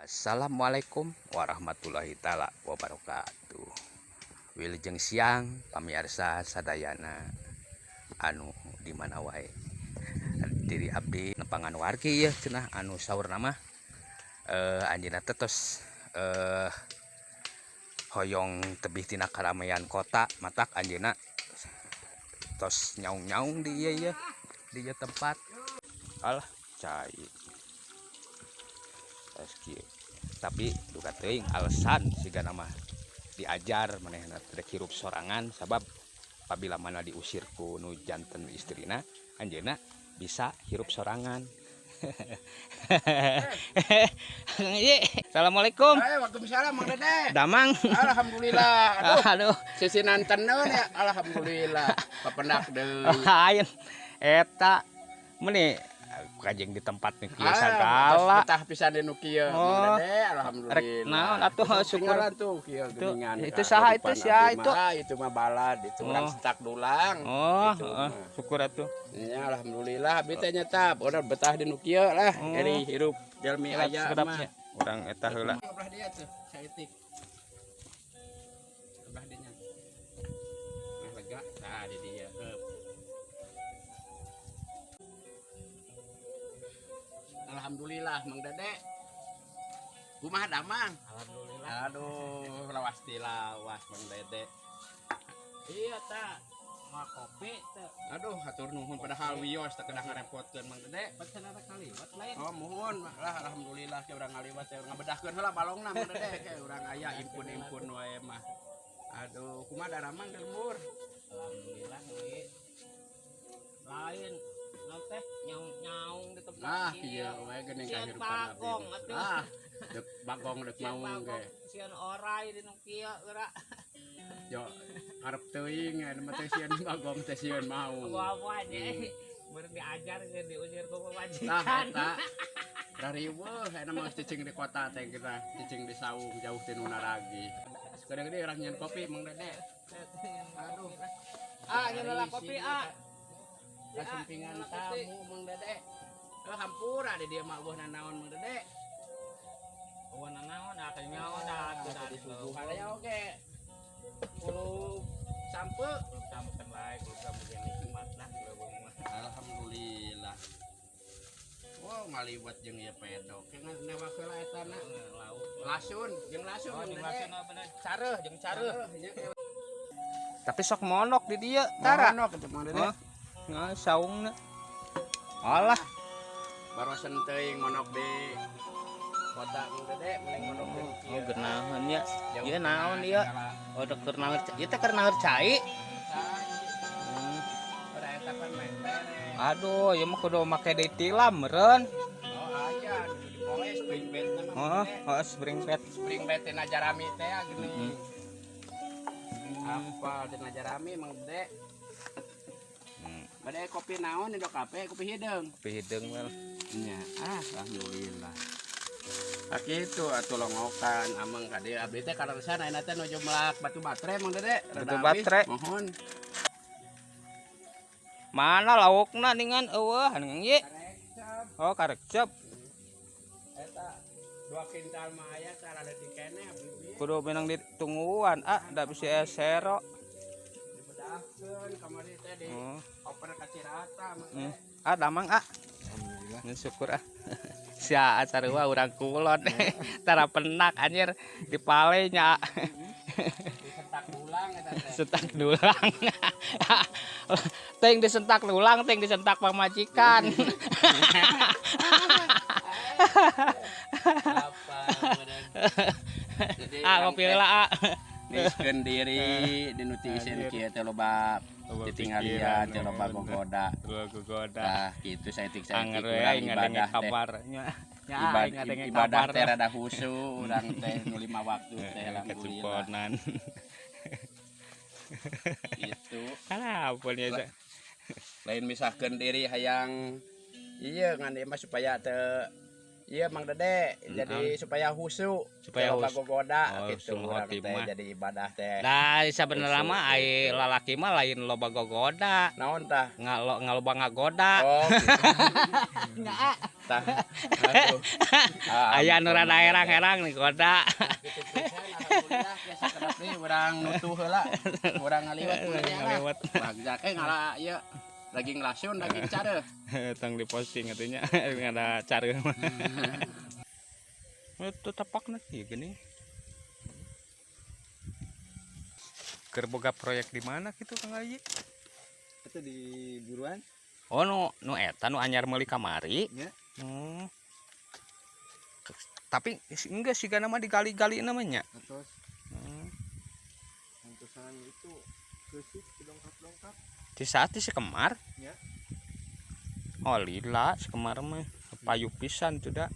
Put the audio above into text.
Assalamualaikum warahmatullahi taala wabarakatuh. Wilujeng siang pamirsa sadayana anu di mana wae. Diri abdi nepangan wargi ya cenah anu saurna mah anjeunna teh tos hoyong tebih tina karamaian kota, matak anjeunna tos nyaung-nyaung di ieu ieu di ieu tempat. Alah, cai. Tos kieu. Tapi duka teuing alasan sigana mah diajar manehna rek hirup sorangan, sabab apabila mana diusir ku nu janten istrina, anjeunna bisa hirup sorangan. Ieu, assalamualaikum. Eh, waalaikumsalam, Mang Dede. Damang? Alhamdulillah. Aduh, Aduh, sisinanten ya. Alhamdulillah. Papendak deui. Lain eta meuni kajeng di tempat nu kieu sagala. Betah pisan di nu kieu, Mang Oh. Dede. Alhamdulillah. Rek naon atuh, syukur. Tinggalan tuh kieu geuningan. Itu saha itu, sia itu? Ah, itu mah balad, itu urang Sentak Dulang. Oh, Itu heeh, mah. Syukur atuh. Ya, alhamdulillah abdi teh nyetap urang betah di nu kieu lah. Oh. Jadi hirup jalmi aya mah. Sedapnya. Urang eta heula. Belah dia tuh, saeutik. Belah dinya. Nah, lega tah di dia. Heup. Alhamdulillah, Mang Dede. Kumaha damang? Alhamdulillah. Aduh, lawas tilawas, Mang Dede. Iya ta. Mah kopi teh. Aduh, hatur nuhun, padahal wios teh kedah ngarepotkeun, Mang Dede. Pesan ada kaliwat lain. Oh, muhun lah, alhamdulillah ke urang ngaliwat teh ngabedahkeun heula balongna, Mang Dede, ke urang aya impun-impun wae mah. Aduh, kumaha daramang di lembur? Alhamdulillah we. Lain naon teh nyaung-nyaung di tempat Nah, kieu. Iya we geuning Sieun kahirupan abdi. bagong atuh. Ah, deuk bagong deuk Sieun maung bagong, ge. Sieun orai di nu kieu geura. Yo karep teuing aya mah teh sieun bagong teh sieun maung. Abu-abu aja. Baru diajar ke diusir ku Tah pamajikan. Eta. Rariweuh aya mah cicing di kota teh kita, cicing di saung jauh ti nu naragi. Kadang-kadang urang nyeun kopi, Mang Dede. Aduh. Ah, nyeun kopi ah. Kasumpingan tamu, Mang Dede. Oh, hampura di dia mah eueuh nanaon, Mang Dede. Eueuh nanaon ah nyaon ah Ah, disuguhan aya oge. Kulub sampe. Belum sampeun wae, belum sampeun nikmat lah leuweung mah. Alhamdulillah. Wow, ngaliwat jeung ieu pedok. Keun newak heula eta na. Lauk. Lasun, jeung lasun, Oh, Mang jeung Dede. lasun apa bener? Careuh jeung careuh. Careuh nya. Tapi sok monok di dieu, tara. Monok eta, Mang Dede. Oh, nah, saungna. Alah, Barosen teuing monok di kota, Mang Dede, mending monok di oh geunaheun ya. Jauh Ieu naon tina ieu? segala. Oh, keur naon ieu teh keur naon cai? Cai. Pada eta pan main bere. Aduh, ieu mah kudu make deui tilam meureun. Oh, aya di poe spring bed na mah. Oh, oh spring bed. Spring bed tina jarami teh ya geuning. Apa tina jarami, Mang Dede? Bade kopi naon di kafe, kopi hideung? Kopi hideung wel. Nya, ah, alhamdulillah. Ah kitu atuh longokan ameng ka dieu abdi teh kaleresan ayeuna teh nuju melak batu batre, Mang Dede. Rada Batu habis. batre. Mohon. Mana laukna ningan eueuh ningan ieu? Oh, karekcep. Eta 2 kintal mah aya sarada di kene abdi. Kudu menang ditungguan ah, da bisi esero. Dibedahkeun kamari teh di Oh. oper ka Cirata, Mang Dede. Ah, damang ah. Alhamdulillah. Syukur ah. Sia sarua urang kulon. Tara penak anjir dipale nya. Disentak dulang eta teh. Sentak dulang. Ting disentak dulang, ting disentak pamajikan. Apa meureun. Jadi Ah, urang ngopi teh heula ah. niskeun diri di nu tiiseun kieu teh loba Loba ditinggalian pikiran, teh loba bener. gogoda. Gogoda. Tah kitu saeutik-saeutik Anger we urang aing ngadenge ibadah teh. kabarnya. Ya, aing ngadenge Ibadah kabar. teh rada husu urang teh nu lima waktu teh, alhamdulillah. Kecuponan. Gitu. Alah, ampun ya. Sa. Lain misahkeun diri hayang iya ngan ieu mah supaya teu Iya, Mang Dede, jadi supaya husu, Supaya loba husu. gogoda Oh, gitu husnul urang teh khotimah. jadi ibadah teh. Nah, sabenerna Husu, mah ai gitu. lalaki mah lain loba gogoda. Naon tah? Ngaloba ngagoda. Oh, gitu. Tah. Aduh. Ah, Aya nu ampun, rada Mang Dede. herang-herang nih goda. Gitu pisan, alhamdulillah biasa kedap deui urang nutuh heula. Urang ngaliwet kuliah lah. Ngaliwet. Bagja ke ngala ieu daging lasun, daging careuh. Tang di posting katanya ada cara mah. Itu tapakna kieu geuning. Keur boga proyek di mana gitu, Kang Ayi? Itu di buruan. Oh, nu nu eta nu anyar meuli kamari. Ya. Tapi enggak sih, mah digali-gali namanya. Terus antosan itu kesik dongkap-dongkap. Di saat di Sekemar. Ya. Oh, lila Sekemar mah payu pisan tuh da.